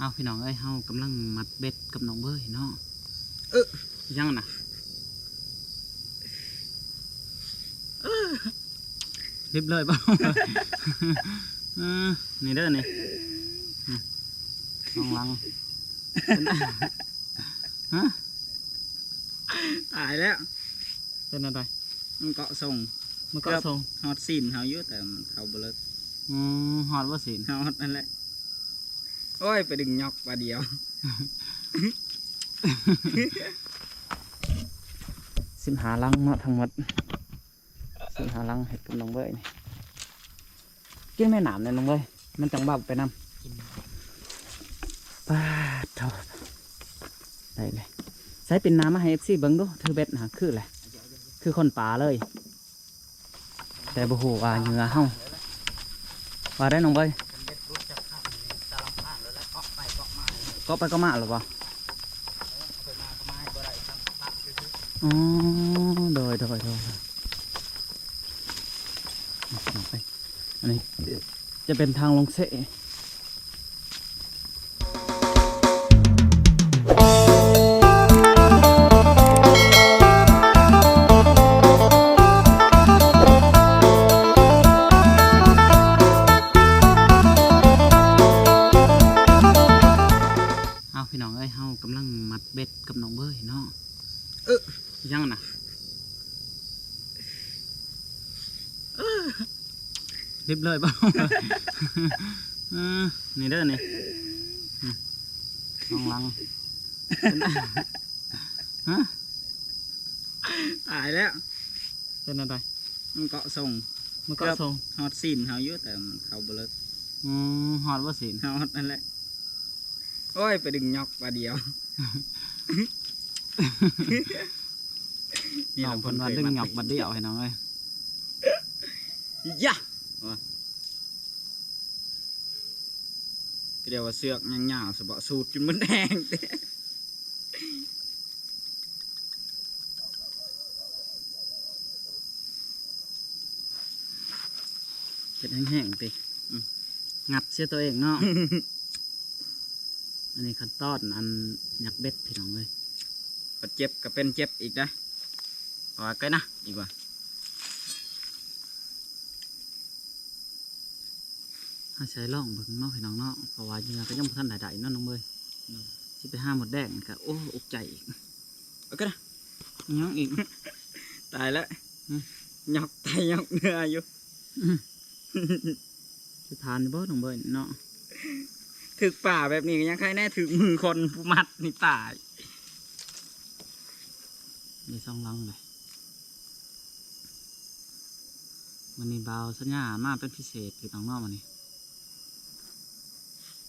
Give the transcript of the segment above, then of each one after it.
ອ້າວ ພີ່ນ້ອງເອີຍ ເຮົາກຳລັງມັດເບັດກັບນ້ອງເບີຍເນາະ. ເອີ ຫຍັງນະ? ເອີ ເລັບເລີຍບໍ່? ເອີ ນີ້ເດີນີ້ ອືມ ສອງຫຼັງ. ຮະ? ຕາຍແລ້ວ ເປັນອັນໃດ? ມັນເກາະສົ່ງ ມັນເກາະສົ່ງ ເກືອບຮອດຊີ້ນເຮົາຢູ່ ແຕ່ມັນເຂົ້າບໍ່ເລິກ. ອືມ ຮອດບໍ່ຊີ້ນ? ຮອດນັ້ນແຫຼະ. ໂອ້ຍ ໄປດຶງຫຍອກບາດດຽວ. ສິບຫ້າຫຼັງເນາະ ທັງໝົດສິບຫ້າຫຼັງ ເຮັດກັບນ້ອງເບີຍນີ້. ກິນແມ່ນ້ຳແດ່ນ້ອງເອີຍ ມັນຈັ່ງເບົາໄປນຳ. ປາດໂທ ໄດ້ເລີຍ. ໃສ່ປິ່ນໜ້າມາໃຫ້ເອັຟຊີເບິ່ງດູ ຖືເບັດຫາ ຄືແຫຼະ ຄືຄົນປ່າເລີຍ ແຕ່ບໍ່ຮູ້ວ່າເຫຍື່ອເຮົາ ວ່າໄດ້ນ້ອງເບີຍ. ເກາະໄປເກາະມາແລ້ວບໍ່? ອໍ ໂດຍ ໂດຍ ໂດຍ. ອັນນີ້ຈະເປັນທາງລົງເຊ. ອ້າວ ພີ່ນ້ອງເອີຍ ເຮົາກຳລັງມັດເບັດກັບນ້ອງເບີຍເນາະ. ເອີ ຫຍັງນະ? ເອີ ເລັບເລີຍບໍ່? ເອີ ນີ້ເດີນີ້ ອືມ ສອງຫຼັງ. ຮະ? ຕາຍແລ້ວ ເປັນອັນໃດ? ມັນເກາະສົ່ງ ມັນເກາະສົ່ງ ເກືອບຮອດຊີ້ນເຮົາຢູ່ ແຕ່ມັນເຂົ້າບໍ່ເລິກ. ອືມ ຮອດບໍ່ຊີ້ນ? ຮອດນັ້ນແຫຼະ. ໂອ້ຍ ໄປດຶງຫຍອກບາດດຽວ. ນ້ອງເພິ່ນວ່າດຶງຫຍອກບາດດຽວ ພີ່ນ້ອງເອີຍ. ຢາ ວ່າ ກໍດຽວວ່າເຊືອກຍາວໆ ສະເບາະສູດຈົນມັນແຫ້ງ. ເຮັດແຫ້ງໆ ຕິ ອືມ ງັດເສຍຕົວເອງເນາະ. ອັນນີ້ຂັ້ນຕອນອັນຫຍັກເບັດ ພີ່ນ້ອງເອີຍ. ບາດເຈັບກໍເປັນເຈັບອີກນະ ເພາະວ່າໃກ້ນະອີກວ່າ. ເຮົາໃຊ້ລອງເບິ່ງເນາະ ພີ່ນ້ອງເນາະ ເພາະວ່າເຫຍື່ອກໍຍັງບໍ່ທັນໄດ້ໄດ້ເນາະ ນ້ອງເບີຍ. ໂດຍ ຊິໄປຫາມົດແດງກໍ ໂອ້ ອຸກໃຈອີກ. ໂອເຄນະ. ຫຍັງອີກ? ຕາຍແລ້ວ ຫຶ ຫຍອກໄຕຫຍອກເໜື່ອຢູ່. ອືມ ຊິຜ່ານຢູ່ບໍ່ ນ້ອງເບີຍເນາະ? ຖືກປ່າແບບນີ້ກໍຍັງໄຄແດ່ ຖືກມືຄົນຜູ້ມັດນີ້ຕາຍ. ມີສອງຫຼັງເລີຍ. ມື້ນີ້ບ່າວສັນຍາມາເປັນພິເສດ ພີ່ນ້ອງເນາະ ມື້ນີ້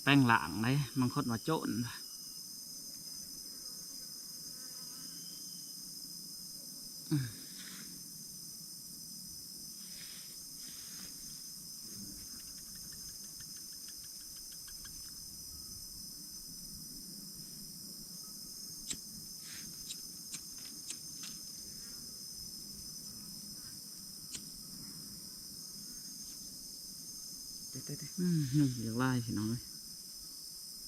ແປງຮ່າງເດ້ ບາງຄົນວ່າໂຈນ. ເຕະໆໆ ອືມ ໜຶ່ງຢາກຫຼາຍ ພີ່ນ້ອງເອີຍ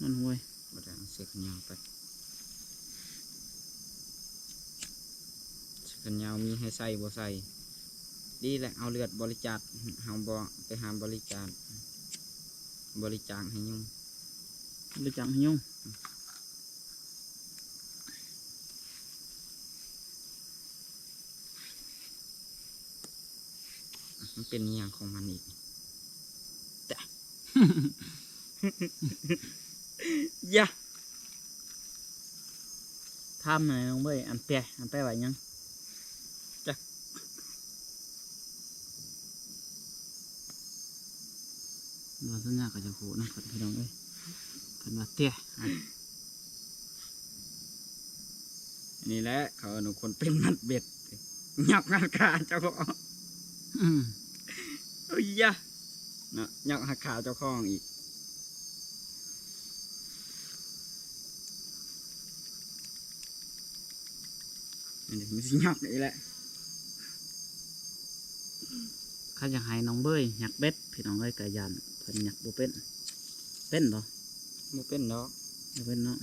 ນັ້ນຫ້ວຍ. ບໍ່ໄດ້ເອົາເສື້ອແຂນຍາວໄປ ເສື້ອແຂນຍາວມີໃຫ້ໃສ່ບໍ່ໃສ່ ດີແຫຼະ ເອົາເລືອດບໍລິຈາກ ເຮົາບໍ່ໄປຫາບໍລິຈາກ ບໍລິຈາກໃຫ້ຍຸງ ບໍລິຈາກໃຫ້ຍຸງ. ມັນເປັນອີ່ຫຍັງຂອງມັນອີກ? ຢາ ຖາມໜ່ອຍນ້ອງເບີຍ ອັນແປ ອັນແປວ່າຫຍັງ? ຈັກ ບໍ່ສັນຍາກໍຈະຮູ້ນຳເພິ່ນ ພີ່ນ້ອງເອີຍ ເພິ່ນວ່າເຕະ. ອັນນີ້ແຫຼະ ເຂົາເອີ້ນວ່າຄົນເປັນມັດເບັດ ຫຍັກຫາກາເຈົ້າຂອງ. ອືມ ໂອ້ຍຢາ ເນາະ ຫຍັກຫາກາເຈົ້າຂອງອີກ. ອັນນີ້ມັນຊິຫຍັກອີກແຫຼະ. ຄັນຢາກໃຫ້ນ້ອງເບີຍຫຍັກເບັດ ພີ່ນ້ອງເອີຍ ກະຢ້ານເພິ່ນຫຍັກບໍ່ເປັນ. ເປັນບໍ່? ບໍ່ເປັນດອກ. ບໍ່ເປັນເນາະ.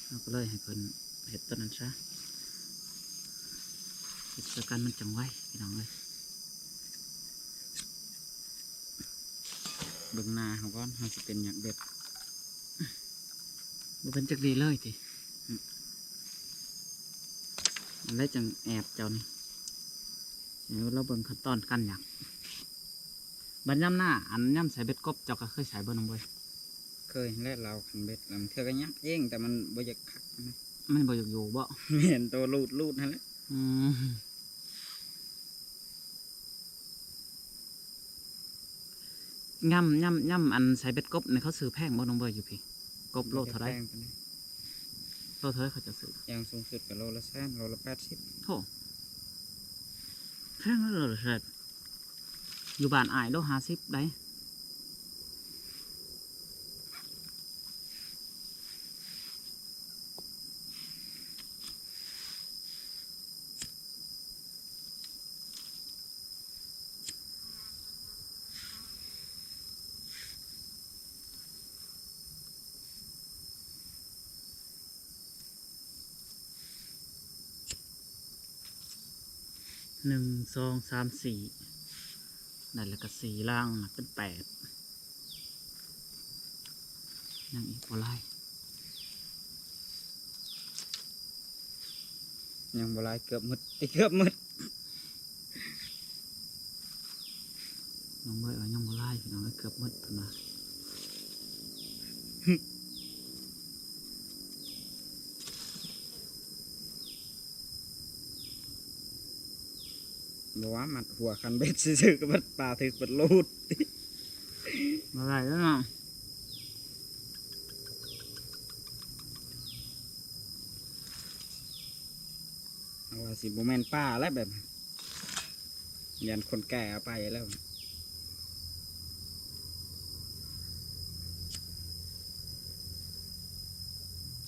ເຮົາກໍເລີຍໃຫ້ເພິ່ນເຮັດຕົວນັ້ນຊະ. ເຮັດສະກັນມັນຈັ່ງໄວ ພີ່ນ້ອງເອີຍ. ເບິ່ງໜ້າເຮົາກ່ອນ ເຮົາຊິເປັນຫຍັງເບັດ. ບໍ່ເປັນຈັກດີເລີຍຕິ. ອັນໃດຈັ່ງແອບເຈົ້ານີ້. ເອີ ລາວເບິ່ງຂັ້ນຕອນການຫຍັງ. ບັດຍາມໜ້າ ອັນຍາມໃສ່ເບັດກົບ ເຈົ້າກໍເຄີຍໃສ່ບໍ່ນ້ອງເວີຍ? ເຄີຍແຫຼະ ລາວຄັນເບັດ ລາງເທື່ອກໍຍັກເອງ ແຕ່ມັນບໍ່ຢາກຄັກນະ. ມັນບໍ່ຢາກຢູ່ບໍ່? ແມ່ນ ໂຕລູດໆຫັ້ນແຫຼະ. ອືມ. ຍາມ ຍາມ ຍາມອັນໃສ່ເບັດກົບນີ້ ເຂົາຊື້ແພງບໍ່ນ້ອງເວີຍ ຢູ່ພີ້? ກົບໂລເທົ່າໃດ? ບໍ່ໄດ້ແພງປານໃດ. ໂລເທົ່າໃດເຂົາເຈົ້າຊື້? ຢ່າງສູງສຸດກໍໂລລະແສນ ໂລລະແປດສິບ. ໂທ້ ແພງເນາະ ໂລລະແສນ. ຢູ່ບ້ານອ້າຍໂລຫ້າສິບໃດ. ໜຶ່ງ ສອງ ສາມ ສີ່ ນັ້ນແຫຼະ ກໍສີ່ລາງນະ ເປັນແປດ. ຍັງອີກບໍ່ຫຼາຍ. ຍັງບໍ່ຫຼາຍ ເກືອບໝົດ ເກືອບໝົດ. ນ້ອງເບີດວ່າຍັງບໍ່ຫຼາຍ ພີ່ນ້ອງເອີຍ ເກືອບໝົດເພິ່ນວ່າ. ບໍ່ວ່າມັດຫົວຄັນເບັດຊື່ໆ ກໍບັດປາຖືກບັດໂລດ. ບໍ່ໄດ້ແລ້ວເນາະ. ເຮົາວ່າຊິບໍ່ແມ່ນປາແລ້ວແບບ ຢ້ານຄົນແກ່ເອົາໄປແລ້ວ.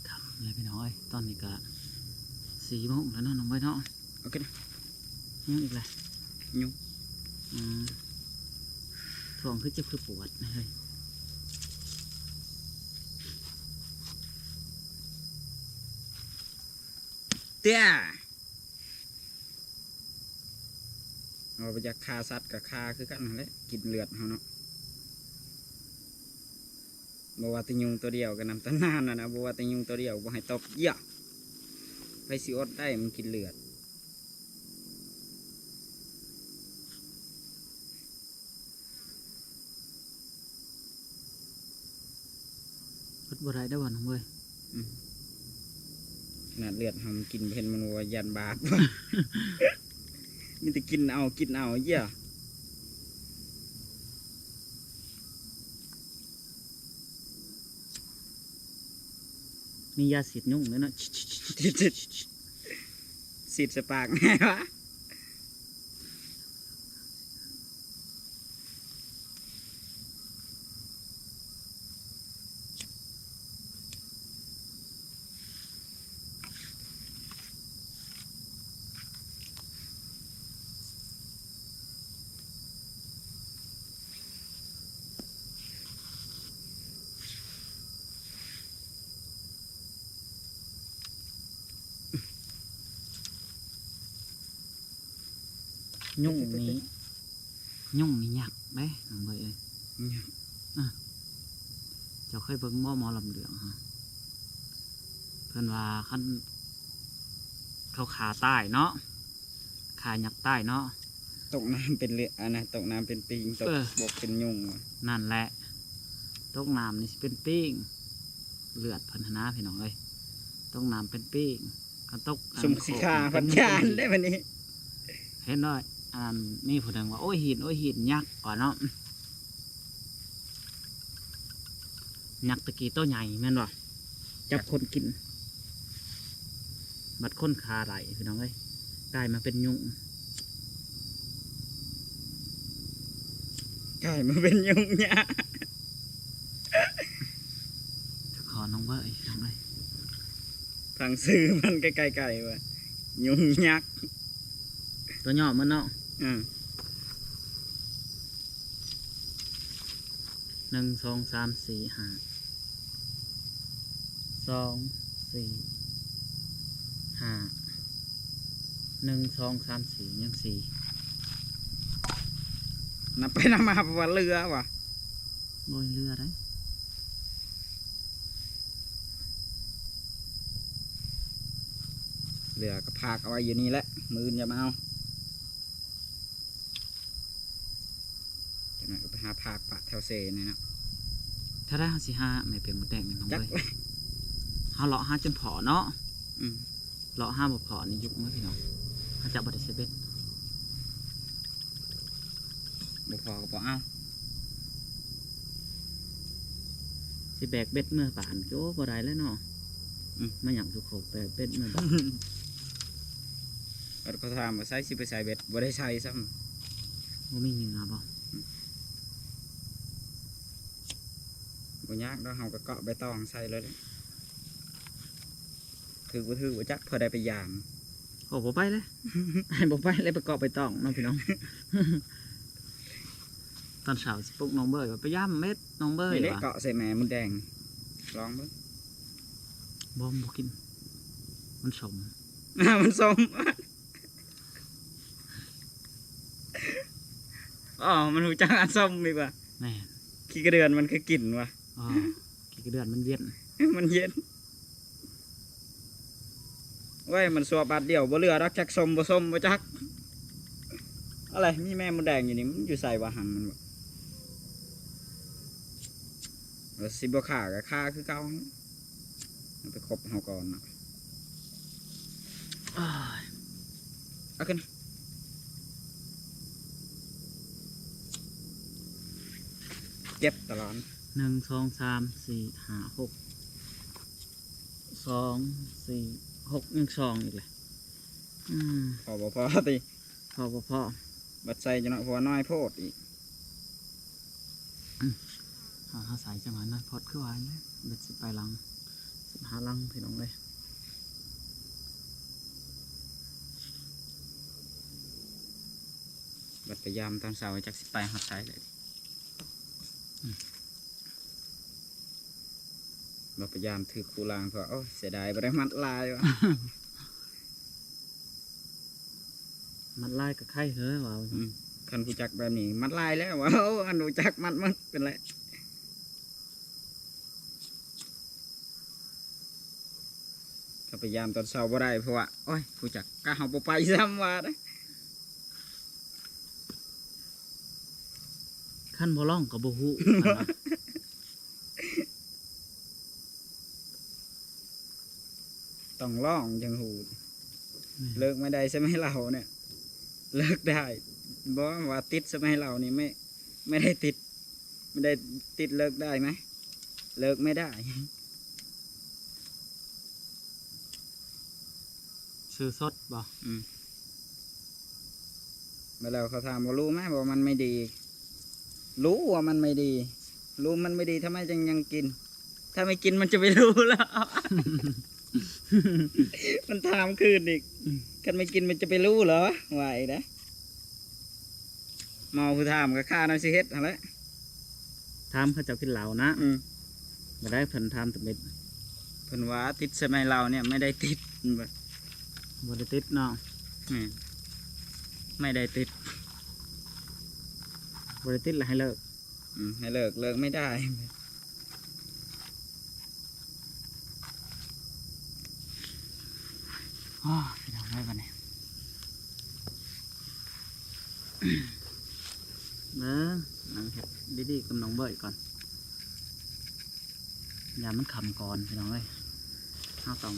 ຄ່ຳແລ້ວພີ່ນ້ອງເອີຍ ຕອນນີ້ກໍສີ່ໂມງແລ້ວເນາະ ນ້ອງເບີດເນາະ. ໂອເຄນະ. ຍັງອີກແຫຼະ ຍຸງ. ອືມ ທ້ອງຄືເຈັບຄືປວດເຮີ້ຍ. ເຕ້ຍ ເຮົາບໍ່ຢາກຂ້າສັດກໍຂ້າຄືກັນຫັ້ນແຫຼະ ກິນເລືອດເຮົາເນາະ. ບໍ່ວ່າແຕ່ຍຸງຕົວດຽວກໍນຳຕານານແລ້ວນະ ບໍ່ວ່າແຕ່ຍຸງຕົວດຽວບໍ່ໃຫ້ຕົບ. ຢາ ໃຜຊິອົດໄດ້ ມັນກິນເລືອດ. ເພິ່ນບໍ່ໄດ້ເດ້ອວ່ານ້ອງເວີຍ. ອືມ ຂະໜາດເລືອດເຮົາມັນກິນບໍ່ເຫັນ ມັນວ່າຢ້ານບາບ. ມີແຕ່ກິນເອົາ ກິນເອົາ ເຢ້ຍ. ມີຢາສີດຍຸງເດ້ເນາະ. ສີດໃສ່ປາກແນ່ວະ. ຍຸງນີ້ ຍຸງນີ້ຍັກເດ້ນ້ອງເບີດເອີຍ. ຍັກ ອາ ເຈົ້າເຄີຍເບິ່ງບໍ່ໝໍລຳເລື່ອງຫັ້ນ? ເພິ່ນວ່າຄັນເຂົາຂ້າຕາຍເນາະ ຂ້າຍັກຕາຍເນາະ ຕົກນ້ຳເປັນເລືອດ ອັນນະ ຕົກນ້ຳເປັນປີງ ຕົກ ເອີ ບົກເປັນຍຸງ. ນັ້ນແຫຼະ ຕົກນ້ຳນີ້ຊິເປັນປີງ ເລືອດເພິ່ນຫັ້ນນະ ພີ່ນ້ອງເອີຍ. ຕົກນ້ຳເປັນປີງ ຄັນຕົກ ຊຸມຊິຂ້າພັດຍານໄດ້ບັດນີ້. ເຫັນບໍ່ ອັນນັ້ນມີຜູ້ໜຶ່ງວ່າ ໂອ້ຍຫີນ ໂອ້ຍຫີນ ຍັກວ່າເນາະ. ຍັກຕະກີ້ໂຕໃຫຍ່ແມ່ນບໍ່? ຈັບຄົນກິນ ບັດຄົນຂ້າໄດ້ ພີ່ນ້ອງເອີຍ ກາຍມາເປັນຍຸງ ກາຍມາເປັນຍຸງຍາ. ຂໍນ້ອງເບີດ ພີ່ນ້ອງເອີຍ ຟັງຊື່ມັນໃກ້ໆ ວ່າຍຸງຍັກ ຕົວຫຍໍ້ມັນເນາະ. ອືມ. ໜຶ່ງ ສອງ ສາມ ສີ່ ຫ້າ ສອງ ສີ່ ຫ້າ ໜຶ່ງ ສອງ ສາມ ສີ່ ຍັງສີ່ ນັບໄປນັບມາ ເພາະວ່າເຫຼືອວ່າ ບໍ່ເຫຼືອໃດ ເຫຼືອກໍພາກເອົາໄວ້ຢູ່ນີ້ແຫຼະ ມື້ອື່ນຢ່າມາເອົາ. ຈັກໜ້ອຍກໍໄປຫາພາກປະແຖວເຊນີ້ເນາະ. ຖ້າໄດ້ເຮົາຊິຫາແມ່ເປັນໝົດແດງນີ້ນ້ອງເອີຍ ເຮົາເລາະຫາຈົນພໍ້ເນາະ. ອືມ ເລາະຫາບໍ່ພໍ້ນີ້ຍຸກເນາະພີ່ນ້ອງ ເຮົາຈະບໍ່ໄດ້ໃສ່ເບັດ. ບໍ່ພໍ້ກໍບໍ່ເອົາ ຊິແບກເບັດເມືອບ້ານ ໂອ້ ບໍ່ໄດ້ແລ້ວເນາະ. ອືມ ມາຫຍັງຄືເຂົາແບກເບັດເມືອບ້ານ ເຂົາຖາມວ່າໃສ ຊິໄປໃສ່ເບັດ ບໍ່ໄດ້ໃສ່ຊ້ຳ. ບໍ່ມີເຫຍື່ອບໍ່? ອືມ ບໍ່ຍາກດອກ ເຮົາກໍເກາະໃບຕອງໃສ່ເລີຍແຫຼະ. ຖືກບໍ່ຖືກບໍ່ຈັກ ພໍໄດ້ໄປຢາມ. ໂອ້ ບໍ່ໄປເລີຍ ບໍ່ໄປເລີຍ ໄປເກາະໃບຕອງເນາະພີ່ນ້ອງ. ຕອນເຊົ້າຊິປຸກນ້ອງເບີຍວ່າ ໄປຢາມເບັດນ້ອງເບີຍ ນີ້ເດ້ ວ່າ ເກາະໃສ່ແມ່ມົດແດງ ລອງເບິ່ງ. ບໍ່ ມັນບໍ່ກິນ ມັນສົ້ມ ມັນສົ້ມ. ອໍ ມັນຮູ້ຈັກອັນສົ້ມອີກວ່າ ແມ່ນ ຂີ້ກະເດືອນມັນຄືກິນວ່າ. ອໍ ຂີ້ກະເດືອນມັນເຢັນ ມັນເຢັນ. ໂອ້ຍ ມັນສວບບາດດຽວ ບໍ່ເຫຼືອດອກ ຈັກສົ້ມບໍ່ສົ້ມບໍ່ຈັກ. ອະໄລ ມີແມ່ມົດແດງຢູ່ນີ້ ມັນຢູ່ໃສວະ ຫຳມັນວະ? ວ່າຊິບໍ່ຂ້າກໍຂ້າຄືເກົ່າ ມັນໄປຄົບເຮົາກ່ອນເນາະ. ໂອ້ຍ ເອົາຂຶ້ນ ເຈັບຕະຫຼອດ. ໜຶ່ງ ສອງ ສາມ ສີ່ ຫ້າ ຫົກ ສອງ ສີ່ ຫົກ ຍັງສອງອີກແຫຼະ. ອືມ ພໍບໍ່ພໍຕິ? ພໍບໍ່ພໍ? ບັດໃສ່ຈັກໜ້ອຍ ເພາະວ່ານ້ອຍໂພດອີກ. ອືມ ເຮົາ ເຮົາໃສ່ຈັກໜ້ອຍ ນ້ອຍໂພດ ຄືວ່າຫັ້ນແຫຼະ. ບັດຊິໄປຫຼັງ ສິບຫ້າຫຼັງ ພີ່ນ້ອງເອີຍ. ບັດໄປຢາມຕອນເຊົ້າ ຈັກຊິໄປຮອດໃສເລີຍ. ອືມ ບໍ່ພະຍາຍາມຖືກຄູ່ລ່າງ ເພາະ ໂອ້ຍ ເສຍດາຍບໍ່ໄດ້ມັດລາຍວ່າ. ມັດລາຍກໍໄຄເຮີວ່າ. ອືມ ຄັນຮູ້ຈັກແບບນີ້ມັດລາຍແລ້ວວ່າ. ໂອ້ ອັນຮູ້ຈັກມັດໝົດເປັນແຫຼະ. ເຮົາໄປຢາມຕອນເຊົ້າບໍ່ໄດ້ ເພາະວ່າ ໂອ້ຍ ຮູ້ຈັກກະເຮົາບໍ່ໄປຊ້ຳວ່າເດ້. ຄັນບໍ່ລອງກໍບໍ່ຮູ້. ຕ້ອງລອງຈັ່ງຮູ້. ແມ່ນ ເລີກໄມ່ໄດ້ໃຊ່ໄໝເຫຼົ່າເນຍ? ເລີກໄດ້. ບໍ່ວ່າຕິດໃຊ່ໄໝເຫຼົ່ານີ້ ໄມ່ ໄມ່ໄດ້ຕິດ. ໄມ່ໄດ້ຕິດ ເລີກໄດ້ໄໝ? ເລີກໄມ່ໄດ້. ຊື່ສົດບໍ່? ອືມ ມາແລ້ວເຂົາຖາມວ່າ ຮູ້ໄໝວ່າມັນໄມ່ດີ? ຮູ້ວ່າມັນໄມ່ດີ. ຮູ້ມັນໄມ່ດີ ທຳໄມຈຶ່ງຍັງກິນ? ຖ້າໄມ່ກິນມັນຈະໄປຮູ້ເຫຼືອ? ມັນຖາມຄືນອີກ. ອືມ ຄັນໄມ່ກິນມັນຈະໄປຮູ້ເຫຼືອ? ວ່າອີກເດ້. ໝໍຜູ້ຖາມກໍຂ້ານ້ອຍຊິເຮັດຫັ້ນແຫຼະ. ຖາມເຂົາເຈົ້າກິນເຫຼົ້ານະ. ອືມ ບໍ່ໄດ້ ເພິ່ນຖາມຕຳອິດ. ເພິ່ນວ່າຕິດໃສ່ໄມ້ເຫຼົ້າເນຍ ໄມ່ໄດ້ຕິດ. ບໍ່ໄດ້ຕິດເນາະ. ອືມ ໄມ່ໄດ້ຕິດ. ບໍ່ໄດ້ຕິດລະໃຫ້ເລີກ. ອືມ ໃຫ້ເລີກ ເລີກໄມ່ໄດ້. ໂອ້ຍ ພີ່ນ້ອງເອີຍ ບັດນີ້ ເບິ່ງ ນັ່ງເຮັດດີໆກັບນ້ອງເບີຍກ່ອນ ຢ້ານມັນຄ່ຳກ່ອນ ພີ່ນ້ອງເອີຍ. ເຮົາຕ້ອງ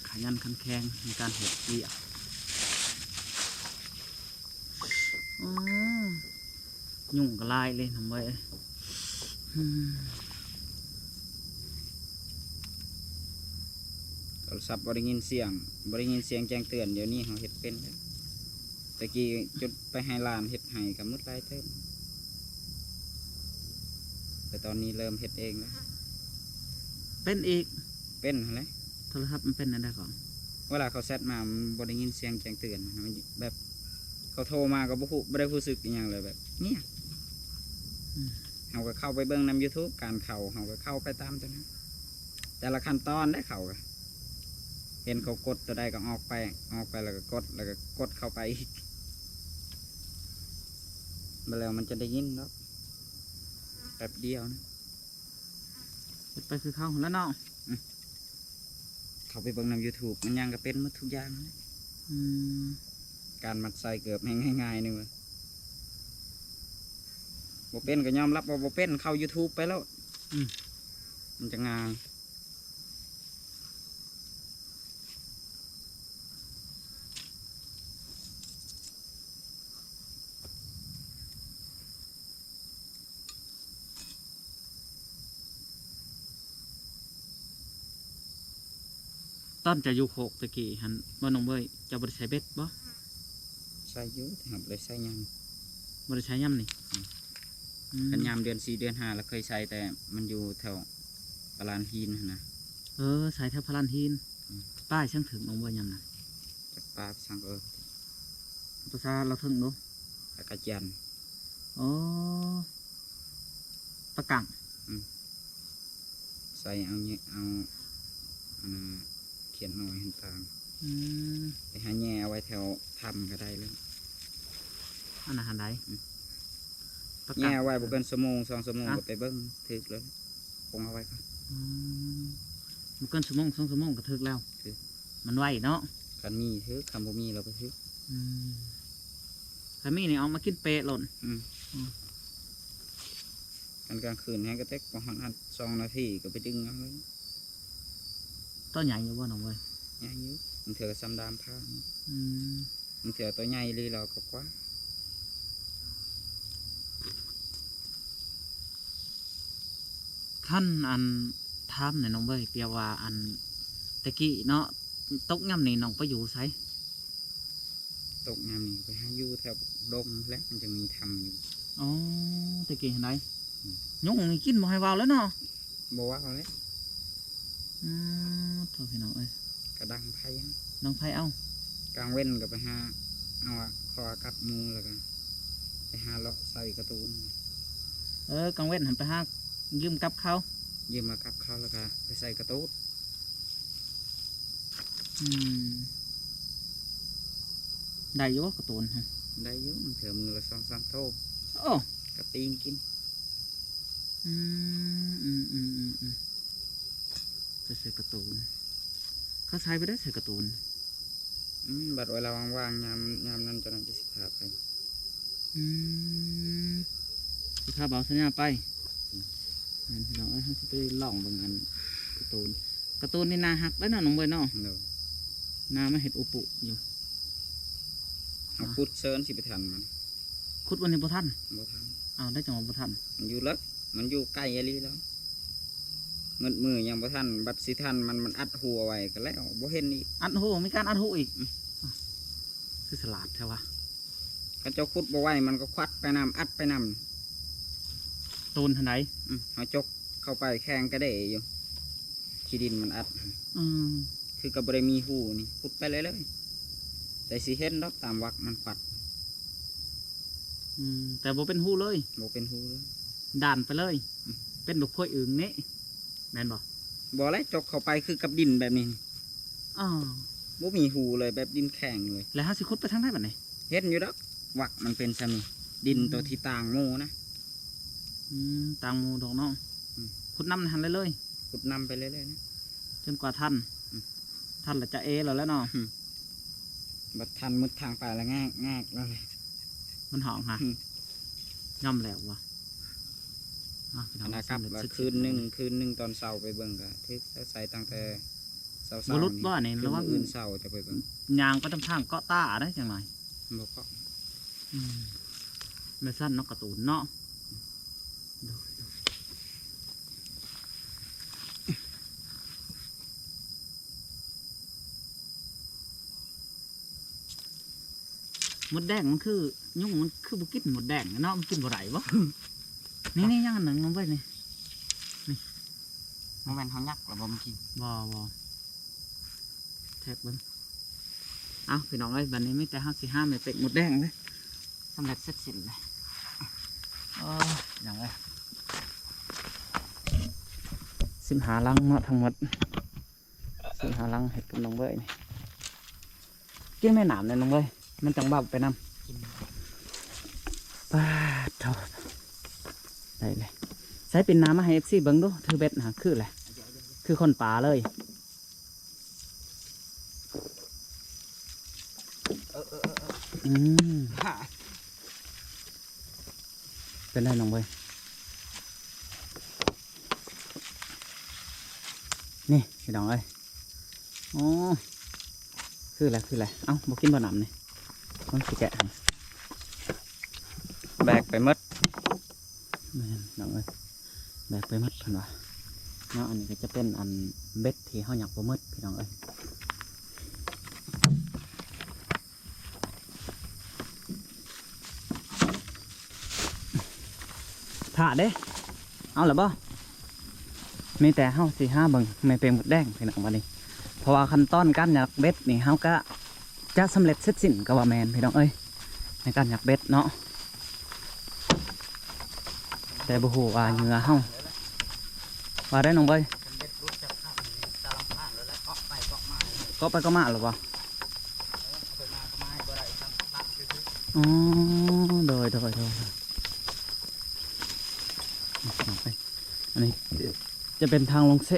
ຂະຫຍັນຂັນແຂງໃນການເຮັດວຽກ. ອືມ ຍຸງກໍຫຼາຍເລີຍນ້ອງເອີຍ. ອືມ ໂທລະສັບບໍ່ໄດ້ຍິນສຽງ ບໍ່ໄດ້ຍິນສຽງແຈ້ງເຕືອນ. ດຽວນີ້ເຮົາເຮັດເປັນແລ້ວ. ແຕ່ກີ້ຈຸດໄປໃຫ້ຫຼານເຮັດໃຫ້ກໍໝົດຫຼາຍເຕີບ ແຕ່ຕອນນີ້ເລີ່ມເຮັດເອງແລ້ວ. ເປັນອີກ? ເປັນຫັ້ນແຫຼະ. ໂທລະສັບມັນເປັນແນວໃດກໍ? ເວລາເຂົາແຊັດມາ ມັນບໍ່ໄດ້ຍິນສຽງແຈ້ງເຕືອນ. ມັນແບບເຂົາໂທມາກໍບໍ່ຮູ້ ບໍ່ໄດ້ຮູ້ສຶກອີ່ຫຍັງເລີຍ ແບບງຽບ. ອືມ ເຮົາກໍເຂົ້າໄປເບິ່ງນຳ YouTube ການເຂົ້າ ເຮົາກໍເຂົ້າໄປຕາມຕົວນັ້ນ ແຕ່ລະຂັ້ນຕອນໄດ້ເຂົ້າ ກໍເຫັນເຂົາກົດຕົວໃດກໍອອກໄປ ອອກໄປແລ້ວກໍກົດ ແລ້ວກໍກົດເຂົ້າໄປອີກ ບໍ່ແລ້ວມັນຈະໄດ້ຍິນດອກ ແປັບດຽວນະ ເຮັດໄປຄືເກົ່າຫັ້ນລະເນາະ. ອືມ ເຂົ້າໄປເບິ່ງນຳ YouTube ມັນຫຍັງກໍເປັນໝົດທຸກຢ່າງ. ອືມ ການມັດໄສ້ເກີບແຮ່ງງ່າຍໆ ໜຶ່ງວ່າ ບໍ່ເປັນກໍຍອມຮັບວ່າບໍ່ເປັນ ເຂົ້າ YouTube ໄປໂລດ. ອືມ ມັນຈະງ່າຍ. ຕອນເຈົ້າຢູ່ໂຄກແຕ່ກີ້ຫັ້ນບໍ່ ນ້ອງເວີຍ ເຈົ້າບໍ່ໄດ້ໃສ່ເບັດບໍ່? ໃສ່ຢູ່ ແຕ່ເຮົາບໍ່ໄດ້ໃສ່ຍາມ ບໍ່ໄດ້ໃສ່ຍາມນີ້. ອືມ ອືມ ຄັນຍາມເດືອນສີ່ເດືອນຫ້າລະເຄີຍໃສ່ ແຕ່ມັນຢູ່ແຖວພະລານຫີນຫັ້ນນະ. ເອີ ໃສ່ແຖວພະລານຫີນ. ອືມ ປາຫຍັງຖືກ ນ້ອງເວີຍ ຍາມນັ້ນ? ຈັກປາຫຍັງ ເອີ ພາສາລາວເຖິງເນາະ ປາກະຈັນ. ອໍ ປາກັງ. ອືມ ໃສ່ເອົາ ເອົາ ອັນນ່າ ຂຽດນ້ອຍຫັ້ນຕາມ. ອືມ ໄປຫາແຍ່ເອົາໄວ້ແຖວຖ້ຳກໍໄດ້ແລ້ວ. ອັນນັ້ນຫັ້ນໃດ? ອືມ ປາກະ ແຍ່ໄວ້ບໍ່ເກີນຊົ່ວໂມງສອງຊົ່ວໂມງ ກໍໄປເບິ່ງ ຖືກແລ້ວ ຄົງເອົາໄວ້ກ່ອນ. ອືມ ບໍ່ເກີນຊົ່ວໂມງສອງຊົ່ວໂມງກໍຖືກແລ້ວ. ຖືກ ມັນໄວເນາະ. ຄັນມີຖືກ ຄັນບໍ່ມີລະບໍ່ຖືກ. ອືມ ຄັນມີນີ້ອອກມາກິນເປະໂລດ. ອືມ ອືມ ຄັນກາງຄືນແຮງກະເຕັກ ພໍຮອດສອງນາທີກໍໄປດຶງເອົາເລີຍ. ໂຕໃຫຍ່ຢູ່ບໍ່ ນ້ອງເອີຍ? ໃຫຍ່ຢູ່ ບາງເທື່ອກໍສ່ຳດາມພາ. ອືມ ບາງເທື່ອໂຕໃຫຍ່ອີ່ຫຼີລາວກໍກວ່າ. ຄັນອັນ ຖາມແດ່ນ້ອງເອີຍ ແປວ່າອັນ ແຕ່ກີ້ເນາະ ຕົກຍາມນີ້ນ້ອງໄປຢູ່ໃສ? ຕົກຍາມນີ້ໄປຫາຢູ່ແຖວດົງແຫຼະ ມັນຈະມີຖ້ຳຢູ່. ອໍ ແຕ່ກີ້ຫັ້ນໃດ? ອືມ ຍຸງນີ້ກິນບໍ່ໃຫ້ເວົ້າແລ້ວເນາະ. ບໍ່ເວົ້າແລ້ວ. ອືມ ໂທ້ ພີ່ນ້ອງເອີຍ ກະດັງໄຟ ດັງໄຟເອົາ. ກາງເວັນກໍໄປຫາເອົາ ຂໍກັບໝູ່ ແລ້ວກໍໄປຫາເລາະໃສ່ກາຕູນ. ເອີ ກາງເວັນຫັ້ນໄປຫາຢືມກັບເຂົາ ຢືມມາກັບເຂົາ ແລ້ວກໍໄປໃສ່ກາຕູນ. ອືມ ໄດ້ຢູ່ບໍ່ກາຕູນ? ໄດ້ຢູ່ ບາງເທື່ອມື້ລະສອງສາມໂຕ. ໂອ້ ກະປີ້ງກິນ. ອືມ ອືມ ໄປໃສ່ກາຕູນ ເຂົາໃສ່ໄປໄດ້ໃສ່ກາຕູນ. ອືມ ບັດເວລາວ່າງໆ ຍາມ ຍາມນັ້ນເຈົ້າໜ້າທີ່ຊິພາໄປ. ອືມ ຊິພາບ່າວສັນຍາໄປ. ອືມ ແມ່ນ ພີ່ນ້ອງເອີຍ ເຮົາຊິໄປລອງເບິ່ງອັນກາຕູນ. ກາຕູນນີ້ໜ້າຮັກເດ້ເນາະ ນ້ອງເບີຍເນາະ. ໂດຍ ໜ້າມາເຮັດອຸປຸຢູ່. ເຮົາຂຸດເຊີນຊິໄປທັນມັນ. ຂຸດວັນນີ້ບໍ່ທັນ? ບໍ່ທັນ. ອ້າວ ໄດ້ຈັ່ງວ່າບໍ່ທັນ? ມັນຢູ່ເລິກ ມັນຢູ່ໄກອີ່ຫຼີແລ້ວ. ມືດມື້ຍັງບໍ່ທັນ ບັດຊິທັນມັນ ມັນອັດຮູໄວ້ກໍແລ້ວ ບໍ່ເຫັນອີກ. ອັດຮູ ມີການອັດຮູອີກ. ອືມ ຄືສະຫຼາດແທ້ວະ. ຄັນເຈົ້າຂຸດບໍ່ໄວ ມັນກໍຄວັດໄປນຳ ອັດໄປນຳ. ໂຕນຫັ້ນໃດ? ອືມ ເຮົາຈົກເຂົ້າໄປແຂງກະເດຢູ່ ຂີ້ດິນມັນອັດ. ອືມ ຄືກໍບໍ່ໄດ້ມີຮູນີ້ ຂຸດໄປເລື້ອຍໆ ແຕ່ຊິເຫັນດອກຕາມວັກມັນຄວັດ. ອືມ ແຕ່ບໍ່ເປັນຮູເລີຍ? ບໍ່ເປັນຮູເລີຍ ດ່ານໄປເລີຍ. ອືມ ເປັນລູກໂພຍອຶ່ງນີ້ ແມ່ນບໍ່? ບໍ່ແຫຼະ ຈົກເຂົ້າໄປຄືກັບດິນແບບນີ້. ອໍ ບໍ່ມີຮູເລີຍ ແບບດິນແຂງເລີຍ. ແລ້ວເຮົາຊິຂຸດໄປທາງໃດບັດນີ້? ເຫັນຢູ່ດອກ ວັກມັນເປັນຊ່ຳນີ້ ດິນ ອືມ ໂຕທີ່ຕ່າງໝູ່ນະ. ອືມ ຕ່າງໝູ່ດອກເນາະ. ອືມ ຂຸດນຳຫັ້ນເລີຍ? ຂຸດນຳໄປເລື້ອຍໆນະ ຈົນກວ່າທັນ. ອືມ ທັນລະຈະເອແລ້ວແຫຼະເນາະ. ອືມ ບັດທັນໝົດທາງໄປລະແງກໆແລ້ວແຫຼະ ມັນຮ້ອງຫາ. ອືມ ຍອມແລ້ວວ່າ ອ່ະ ພີ່ນ້ອງ ອັນນາກັບ ສຳເລັດ ລະ ເສັດສິ້ນ ຄືນໜຶ່ງ ຄືນໜຶ່ງຕອນເຊົ້າໄປເບິ່ງກະຖືກໃສ່ຕັ້ງແຕ່ເຊົ້າໆ ບໍ່ຫຼຸດບໍ່ນີ້? ຄືມື້ອື່ນເຊົ້າຈະໄປເບິ່ງ ຍ່າງໄປຕາມທາງເກາະຕາໄດ້ຈັ່ງໜ້ອຍ. ບໍ່ເກາະ. ອືມ ແມ່ນຊັ້ນເນາະ ກາຕູນເນາະ. ໂດຍ ໂດຍ. ມົດແດງມັນຄື ຍຸງມັນຄືບໍ່ກິນມົດແດງເນາະ ມັນກິນບໍ່ໄດ້ບໍ່? ນີ້ ນີ້ ຍັງອັນໜຶ່ງ ນ້ອງເບີຍ ນີ້ ນີ້ ບໍ່ແມ່ນເຮົາຍັກລະບໍ່ ມັນກິນ ບໍ່ ບໍ່ ແທກເບິ່ງ. ເອົ້າ ພີ່ນ້ອງເອີຍ ບັດນີ້ມີແຕ່ເຮົາຊິຫາແມ່ເປັກມົດແດງເລີຍ. ສຳເລັດເສັດສິ້ນເລີຍ. ໂອ້ຍ ພີ່ນ້ອງເອີຍ ສິບຫ້າຫຼັງເນາະ ທັງໝົດສິບຫ້າຫຼັງ ເຮັດກັບນ້ອງເບີຍນີ້. ກິນແມ່ນ້ຳແດ່ນ້ອງເບີຍ ມັນຈັ່ງເບົາໄປນຳ. ປາດໂທ້ ໄດ້ເລີຍ. ໃສ່ປິ່ນໜ້າມາໃຫ້ເອັຟຊີເບິ່ງດູ ຖືເບັດນະ ຄືແຫຼະ ຄືຄົນປ່າເລີຍ. ເອີໆໆໆ ອືມ ຫາ ເປັນໄດນ້ອງເບີຍ? ນີ້ພີ່ນ້ອງເອີຍ ໂອ້ ຄືແຫຼະ ຄືແຫຼະ. ເອົ້າ ບໍ່ກິນບໍ່ນ້ຳນີ້ ມັນຊິແກະຫັ້ນ ແບກໄປໝົດ. ແມ່ນນ້ອງເອີຍ ແບກໄປໝົດເພິ່ນວ່າເນາະ. ອັນນີ້ກໍຈະເປັນອັນເບັດທີ່ເຮົາຍັກບໍ່ໝົດພີ່ນ້ອງເອີຍ. ຖ້າເດ້ ເອົາລະບໍ່? ມີແຕ່ເຮົາຊິຫາເບິ່ງແມ່ເປງມົດແດງພີ່ນ້ອງບັດນີ້ ເພາະວ່າຂັ້ນຕອນການຍັກເບັດນີ້ ເຮົາກະຈະສຳເລັດເສັດສິ້ນກໍວ່າແມ່ນພີ່ນ້ອງເອີຍ ໃນການຍັກເບັດເນາະ. ແຕ່ບໍ່ຮູ້ວ່າເຫຍື່ອເຮົາ ວ່າໄດ້ນ້ອງເບີຍ ເກາະໄປເກາະມາແລ້ວບໍ່? ອໍ ໂດຍໆໆ ອັນນີ້ຈະເປັນທາງລົງເຊ